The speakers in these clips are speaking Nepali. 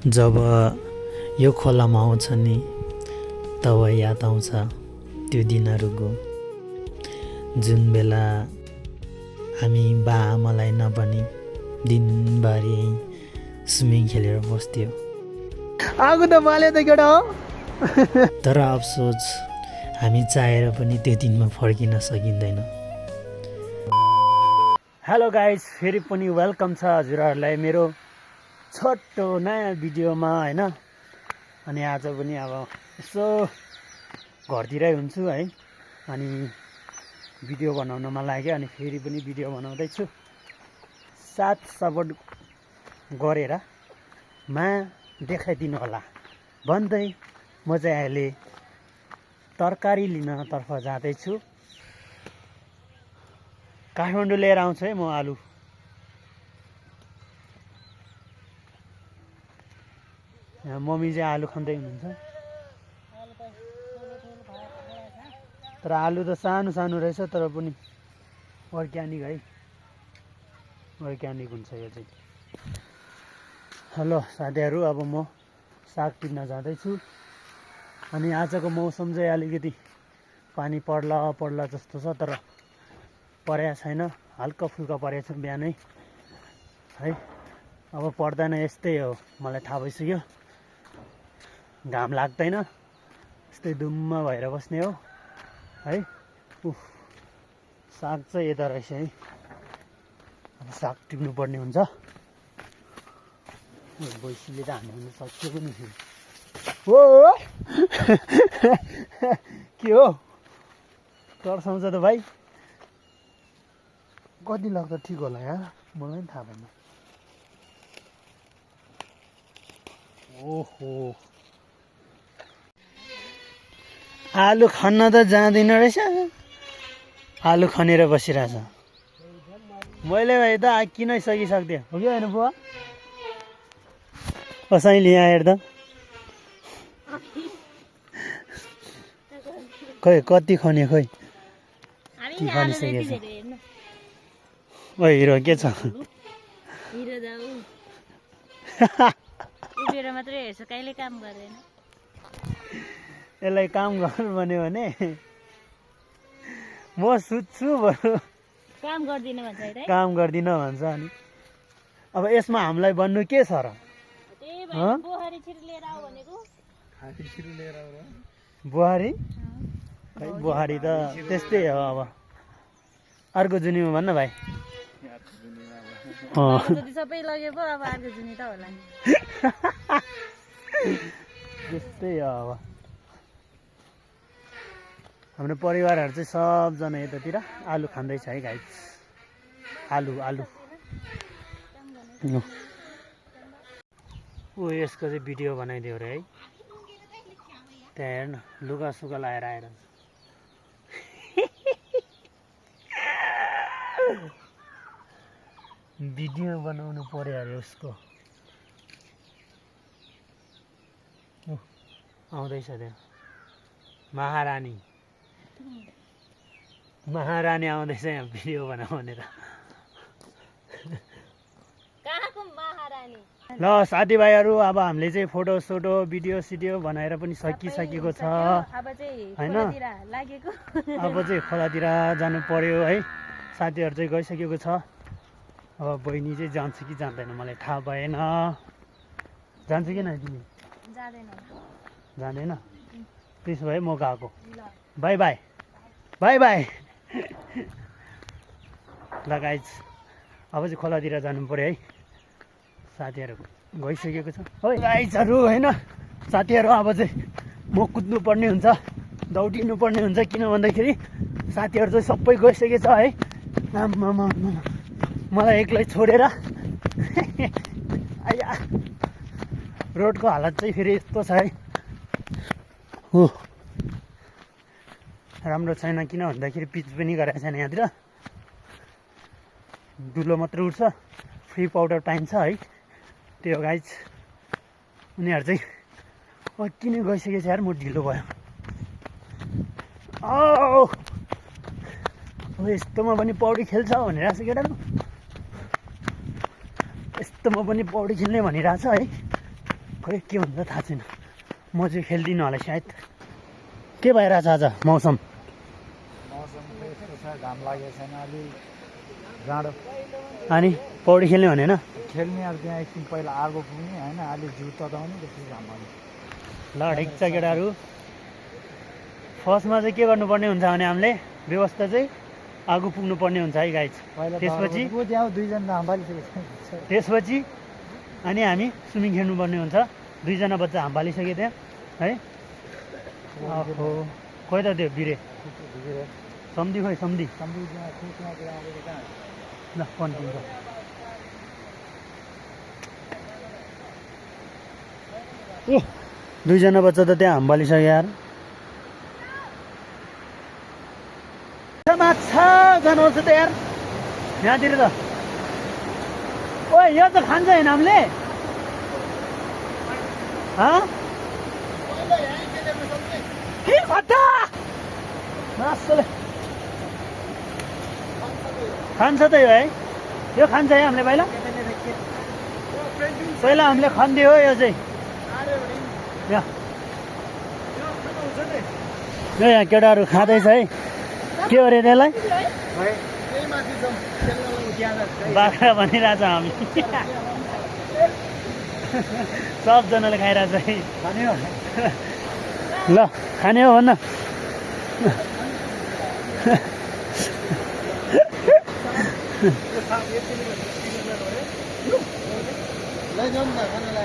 जब यो खोलामा आउँछ नि तब याद आउँछ त्यो दिनहरूको, जुन बेला हामी बा आमालाई नभनी दिनभरि स्विमिङ खेलेर बस्थ्यो। आगो त बाले त केटा हो। तर अफसोस हामी चाहेर पनि त्यो दिनमा फर्किन सकिँदैन। हेलो गाइज, फेरि पनि वेलकम छ हजुरहरूलाई मेरो छोटो नयाँ भिडियोमा होइन। अनि आज पनि अब यसो घरतिरै हुन्छु है, अनि भिडियो बनाउनमा लाग्यो। अनि फेरि पनि भिडियो बनाउँदैछु, साथ सपोर्ट गरेर मा देखाइदिनु होला भन्दै म चाहिँ अहिले तरकारी लिनतर्फ जाँदैछु। काठमाडौँ लिएर आउँछु है म आलु। यहाँ मम्मी चाहिँ आलु खाँदै हुनुहुन्छ, तर आलु त सानो सानो रहेछ, तर पनि अर्ग्यानिक है, अर्ग्यानिक हुन्छ यो चाहिँ। हेलो साथीहरू, अब म साग टिप्न जाँदैछु। अनि आजको मौसम चाहिँ अलिकति पानी पर्ला जस्तो छ, तर परेको छैन, हल्का फुल्का परेको छ बिहानै है। अब पर्दैन, यस्तै हो, मलाई थाहा भइसक्यो। घाम लाग्दैन, यस्तै दुम्म भएर बस्ने हो है। साग चाहिँ यता रहेछ है, अब साग टिप्नु पर्ने हुन्छ। बैसीले त हान्नु सक्यो पनि हो। के हो तर्साउँछ त भाइ? कति लाग्दा ठिक होला यार, मलाई पनि थाहा भएन। ओहो, आलु खन्न त जाँदैन रहेछ, आलु खनेर बसिरहेछ। मैले भाइ त किनै सकिसक्थ्यो हो कि होइन बुवा? कसैले यहाँ हेर्दा खोइ कति खन्यो, खोइ के खनिसकेछ। ओ हिरो के छ? हिरो जाऊ उभिएर मात्रै हेर्छ, कहिले काम गर्दैन। यसलाई काम गर्नु भन्यो भने म सुत्छु बरु, काम गर्दिन भन्छ है, काम गर्दिन भन्छ। अनि अब यसमा हामीलाई भन्नु के छ र? त्यही भएर बोहारी छिर लिएर आऊ भनेको। बुहारी? खै बुहारी त त्यस्तै हो। अब अर्को जुनीमा भन्न भाइ। जति सबै लगे पो अब अर्को जुनी त होला नि। त्यस्तै हो। अब हाम्रो परिवारहरू चाहिँ सबजना यतातिर आलु खाँदैछ है गाइस। आलु आलु ऊ यसको चाहिँ भिडियो बनाइदियो अरे है। त्यहाँ हेर्न, लुगा सुगा लाएर आएर भिडियो बनाउनु पर्यो अरे उसको। आउँदैछ त्यहाँ महारानी, महारानी आउँदैछ यहाँ भिडियो बनाऊ भनेर। कहाँको महारानी? ल साथीभाइहरू, अब हामीले चाहिँ फोटो सोटो भिडियो सिडियो बनाएर पनि सकिसकेको छ होइन। लागेको अब चाहिँ खोलातिर जानु पर्यो है। साथीहरू चाहिँ गइसकेको छ। अब बहिनी चाहिँ जान्छ कि जाँदैन मलाई थाहा भएन। जान्छ कि न तिमी? जाँदैन? त्यसो भए म गएको। By by by by. ल गाइज, अब चाहिँ खोलातिर जानु पर्यो है। साथीहरू गइसकेको छ है गाइजहरू होइन। साथीहरू अब चाहिँ म कुद्नु पर्ने हुन्छ, दौडिनु पर्ने हुन्छ, किन भन्दाखेरि साथीहरू चाहिँ सबै गइसकेको छ है। आम्मामा, मलाई एक्लै छोडेर। आया, रोडको हालत चाहिँ फेरि यस्तो छ है, हो राम्रो छैन। किन भन्दाखेरि पिच पनि गरेको छैन यहाँतिर, धुलो मात्रै उठ्छ, फ्री पाउडर पाइन्छ है। त्यो गाइज उनीहरू चाहिँ किन गइसकेको छ यार, म ढिलो भयो। यस्तोमा पनि पौडी खेल्छ भनिरहेको छ केटाहरू, यस्तोमा पनि पौडी खेल्ने भनिरहेछ है। खोइ के हुन्छ थाहा छैन। म चाहिँ खेल्दिनँ होला सायद। के भइरहेछ आज मौसम? मौसम त यस्तो छ, घाम लागेको छैन, अलि जाडो। अनि पौडी खेल्ने भनेन? खेल्ने अब त्यहाँ एकछिन पहिला आगो पुग्ने होइन, अलि जिउ तताउने, त्यसपछि घाम हाल्ने। ल ठिक छ केटाहरू। फर्स्टमा चाहिँ के गर्नुपर्ने हुन्छ भने हामीले व्यवस्था चाहिँ आगो पुग्नुपर्ने हुन्छ है गाइज। पहिला त्यसपछि त्यहाँ दुईजना घाम बालिसकेको छ। त्यसपछि अनि हामी स्विमिङ खेल्नुपर्ने हुन्छ। दुईजना बच्चा हाम फालिसके त्यहाँ है। ओहो खोइ त त्यो बिरे सम्धी खोइ सम्धी ल कन्टिन्यू। ओ दुईजना बच्चा त त्यहाँ हाम फालिसक्यो यार। माछा जानुपर्छ त यार यहाँतिर त। ओ यो त खान्छ होइन हामीले? के खट्टा मासुले खान्छ त यो है। यो खान्छ है हामीले पहिला पहिला हामीले खन्दियो हो यो चाहिँ। यहाँ केटाहरू खाँदैछ है। के अरे त्यसलाई बाख्रा भनिरहेछ हामी। सबजनाले खाइरहेछ है। ल खाने हो भन्न।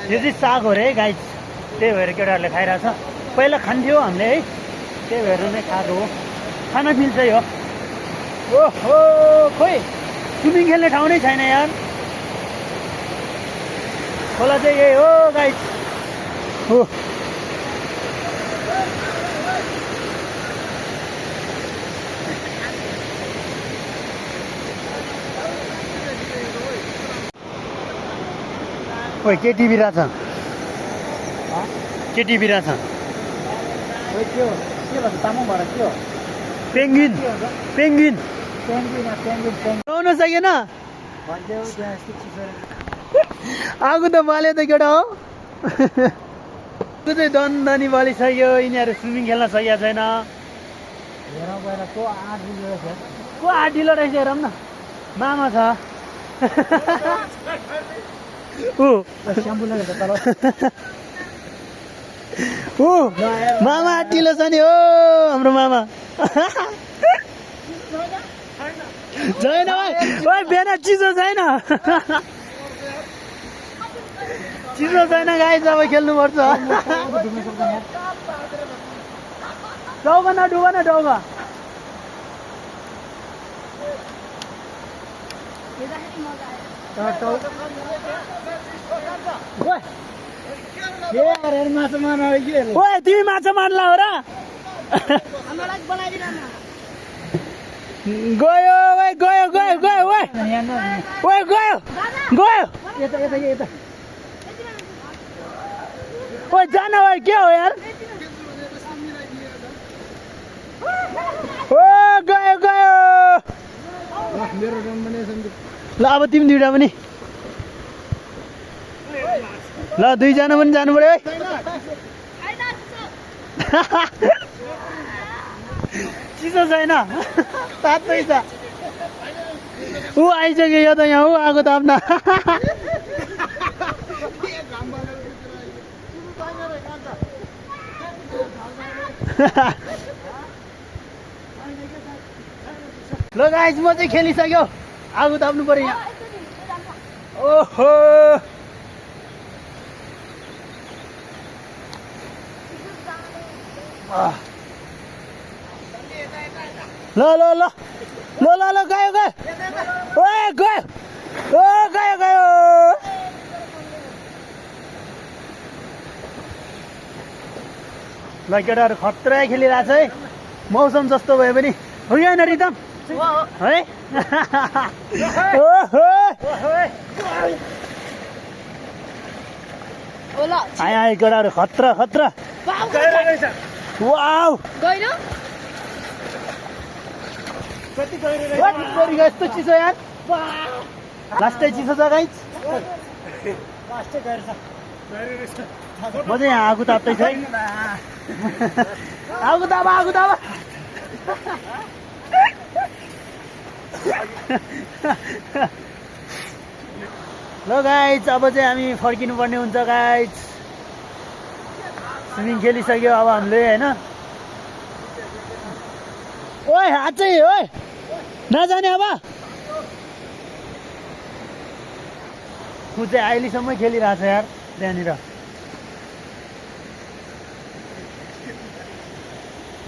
यो चाहिँ साग हो रे गाइस, त्यही भएर केटाहरूले खाइरहेछ। पहिला खान्थ्यो हामीले है, त्यही भएर नै खाएको हो। खाना मिल्छ यो। ओहो खोइ स्विमिङ खेल्ने ठाउँ नै छैन यार। खोला चाहिँ यही हो गाइस। हो ओइ के टिभी रहेछ? के टिभी रहेछ? पेङ्गिन पेङ्गिन आउन सकेन। आगो त बाल्यो त केटा हो। चाहिँ दन्दनी बलिसक्यो। यिनीहरू स्विमिङ खेल्न सकेको छैन। को आठ ढिलो रहेछ हेरौँ न। मामा छ मामा आठ ढिलो छ नि हो हाम्रो मामा। छैन भाइ बिहान चिसो छैन। चिसो छैन गाई अब खेल्नुपर्छ। डौबा न डुबा न डौबा। ओए तिमी माछा मार्ला हो र? गयो ओए गयो गयो गयो ओए ओए गयो गयो। ओए जान ओए के हो यार? ओ गयो गयो। ल अब तिमी दुईवटा पनि। ल दुईजना पनि जानु पर्यो है। चिसो छैन तातै छ। ऊ आइसक्यो यो त यहाँ हो आगो ताप्न। ल गाइस म चाहिँ खेलिसक्यो। आगो ताप्नु पर्यो यहाँ। ओहो ल ल ल ल ल ल गयो गयो। ओए गयो ओ गयो गयो। ल केटाहरू खतरा खेलिरहेछ है। मौसम जस्तो भयो भने हो यहाँ रिदम है। आयो आयो केटाहरू खतरा खतरा। वाउ यस्तो चिसो यार। लास्टै चिसो छ गाइस। लास्टै गएर छ। म चाहिँ यहाँ आगो ताप्दैछु है आगो ताप ल गाइज अब चाहिँ हामी फर्किनु पर्ने हुन्छ गाइज स्विमिङ खेलिसक्यो अब हामीले होइन ओए हात चाहिँ ओए नजाने अब ऊ चाहिँ अहिलेसम्म खेलिरहेको छ यार त्यहाँनिर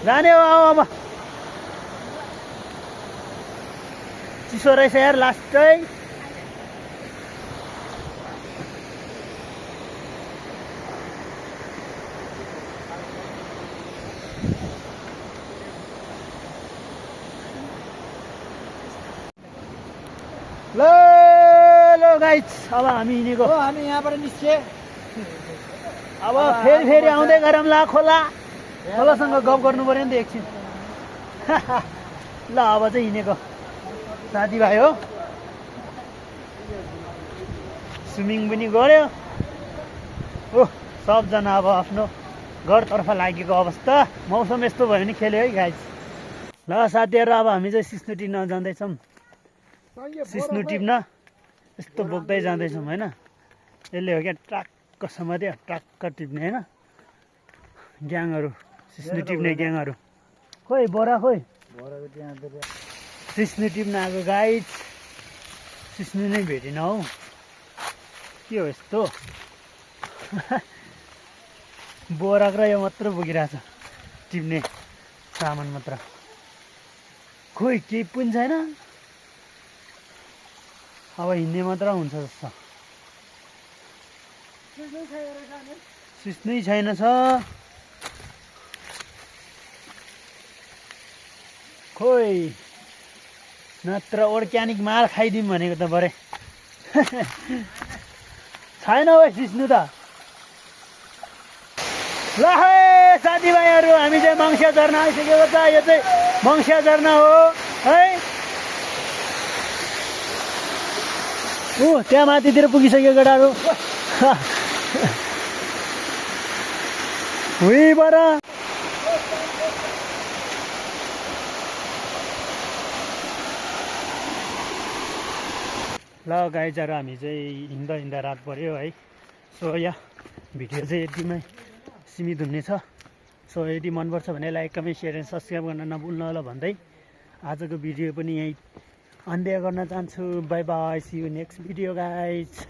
जाने हो अब चिसो रहेछ यार लास्टै ल गाइज अब हामी हिँडेको हामी यहाँबाट निस्के अब फेरि आउँदै गरौँला खोलासँग गफ गर्नु पर्यो नि त एकछिन ल अब चाहिँ हिँडेको साथीभाइ हो स्विमिङ पनि गऱ्यो ओ सबजना अब आफ्नो घरतर्फ लागेको अवस्था मौसम यस्तो भयो भने खेल्यो है गाइज ल साथीहरू अब हामी चाहिँ सिस्नु टिप्न जाँदैछौँ सिस्नु टिप्न यस्तो बोक्दै जाँदैछौँ होइन यसले हो क्या ट्राक्क समात्यो ट्राक्क टिप्ने होइन ग्याङहरू सिस्नु टिप्ने ग्याङहरू खोइ बोरा खोइ सिस्नु टिप्न आएको गाइज सिस्नु नै भेटेन हौ के हो यस्तो बोरा र यो मात्र बोकिरहेछ टिप्ने सामान मात्र खोइ केही पनि छैन अब हिँड्ने मात्र हुन्छ जस्तो सिस्नै छैन छ खोइ नत्र अर्ग्यानिक माल खाइदिउँ भनेको त बरे छैन हो सिस्नु त ल है साथीभाइहरू हामी चाहिँ मङ्सिया झर्ना आइसकेको छ यो चाहिँ मङ्सिया झर्ना हो है ऊ त्यहाँ माथितिर पुगिसक्यो केटाहरू हुइबाट ल गाइजहरू हामी चाहिँ हिँड्दा रात पऱ्यो है सो या भिडियो चाहिँ यतिमै सीमित हुनेछ सो यदि मनपर्छ भने like comment share and subscribe गर्न नभुल्नु होला भन्दै आजको भिडियो पनि यहीँ अन्त्य गर्न चाहन्छु bye bye see you next video guys